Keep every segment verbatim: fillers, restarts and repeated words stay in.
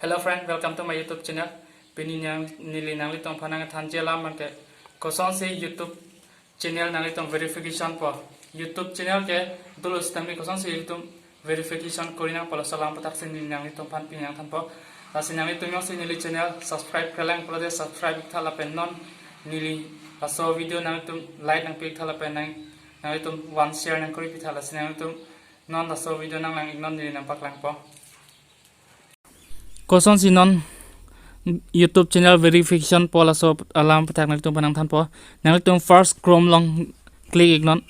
Hello friend, welcome to my YouTube channel. Pini nang neli nanglitum aphan nangthanji alam abangke kosonsi YouTube channel nanglitum verification po. YouTube channel ke dolo sitame kosonsi YouTube verification kori nangpo, laso alam aputhak si neli nanglitum aphan pini nangthanpo. Lasi nanglitum jongsi neli channel subscribe klemkle pulote subscribe iktha lapen non neli laso video nanglitum like nangpi iktha lapen nang nanglitum one share nangkori pitha, lasi nanglitum non laso video nanglang iknon, neli nangpaklangpo. Kosonsi non YouTube channel verification po laso alam aputhak nanglitum aphan nangthanpo. Nanglitum first Chrome along click iknon.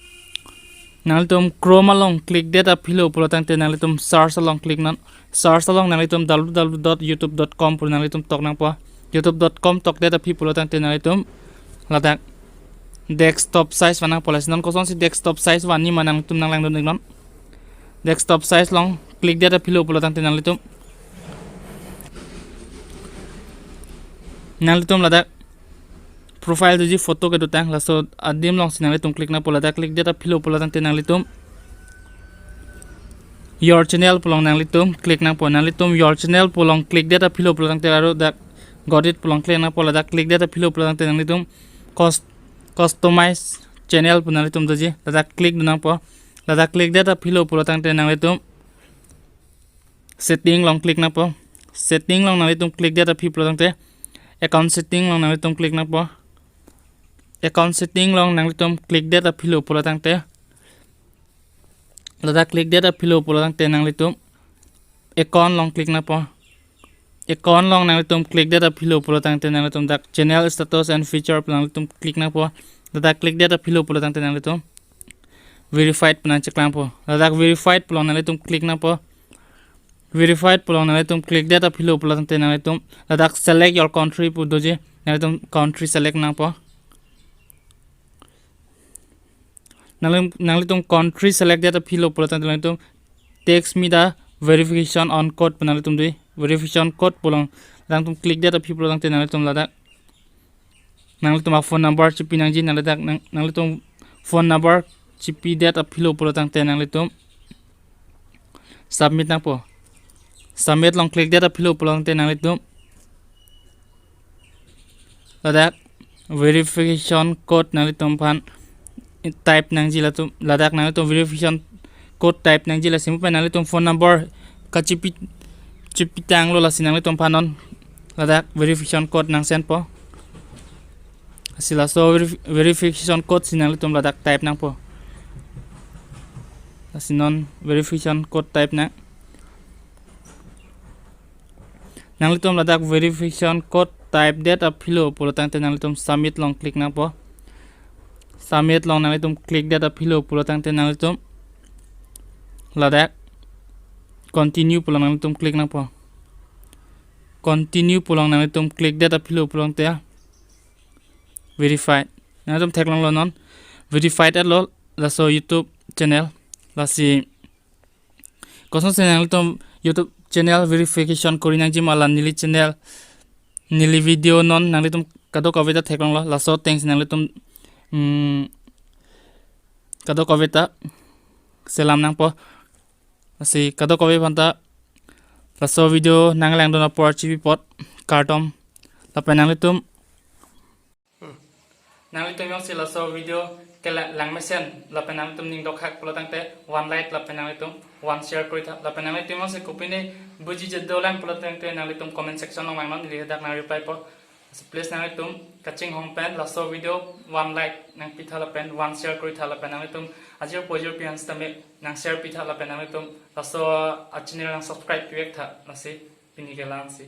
Nanglitum Chrome along click det aphi lo pulo tangte nanglitum search along click non. Search along nanglitum w w w dot youtube dot com pu nanglitum tok nangpo. youtube dot com tokdet aphi pulo tangte nanglitum ladak desktop size van nangpo, lasi non kosonsi desktop size vanji ma nanglitum nanglangdun iknon. Desktop size along click det aphi lo pulo tangte nanglitum, nanglitum ladak profile doji photo kedotang, laso adim alongsi nanglitum click nangpo. Ladak click det aphi lo pulo tangte nanglitum your channel pu along nanglitum click nangpo. Nanglitum your channel pu along click det aphi lo pulo tangte ladak got it pu along click nangpo. Ladak click det aphi lo pulo tangte nanglitum cus- customize channel pu nanglitum doji, ladak click dun nangpo. Ladak click det aphi lo pulo tangte nanglitum setting along click nangpo. Setting along nanglitum click det aphi pulo tangte account setting along nanglitum click nangpo. Account setting along nanglitum click det aphi lo pulo tangte, ladak click det aphi lo pulo tangte nanglitum account along click nangpo. Account along nanglitum click det aphi lo pulo tangte nanglitum dak channel status and feature pu nanglitum click nangpo. Ladak click det aphi lo pulo tangte nanglitum verified pu nangcheklangpo. Ladak verified pu along nanglitum click nangpo. Verified pu along nanglitum click det aphi lo pulo tangte nanglitum ladak select your country pu doji, nanglitum country select nangpo. Nangli- nanglitum country select det aphi lo pulo tangte nanglitum text me the verification on code pu nanglitum dui. Verification code pu along nanglitum click det aphi pulo tangte nanglitum ladak nanglitum aphone number chipi nangji, nang ladak nang- nanglitum phone number chipi det aphi lo pulo tangte nanglitum submit nangpo. Submit along click det aphi lo pulo tangte nanglitum ladak verification code nanglitum aphan type nangji, latum ladak nanglitum verification code type nangji, lasi mo pen nanglitum phone number kachipi chipi tanglo, lasi nanglitum aphan non ladak verification code nang send po. Lasi laso verif- verification code si nanglitum ladak type nangpo. Lasi non verification code type nang. Nanglitum ladak verification code type det aphi lo pulo tangte nanglitum submit along click nangpo. Submit along nanglitum click det aphi lo pulo tangte nanglitum ladak continue pu along nanglitum click nangpo. Continue pu along nanglitum click det aphi lo pulo tangte verified. Nanglitum theklonglo non verified etlo laso YouTube channel. Lasi kosonsi nanglitum YouTube channel verification kori nangji ma la neli channel neli video non nanglitum kadokave ta theklonglo, laso atengsi nanglitum mm, kadokave ta selam nangpo. Lasi kadokave aphanta laso video nanglangdun apor chipi apot kardom. Lapen nanglitum nanglitum jongsi laso video kelang mesen lapen nanglitum ning dokhak pulo tangte one like lapen nanglitum one share kori tha, lapen nanglitum jongsi kopine buji je dolang pulo tangte nanglitum comment section along vangnon, neli hadak nang reply po. Please nanglitum kachinghon pen laso video one like nangpi tha lapen one share kori tha, lapen nanglitum ajir pojir pi an sitame nang share pi tha lapen nanglitum laso a channel nang subscribe pivek tha. Lasi pini ke la-ansi.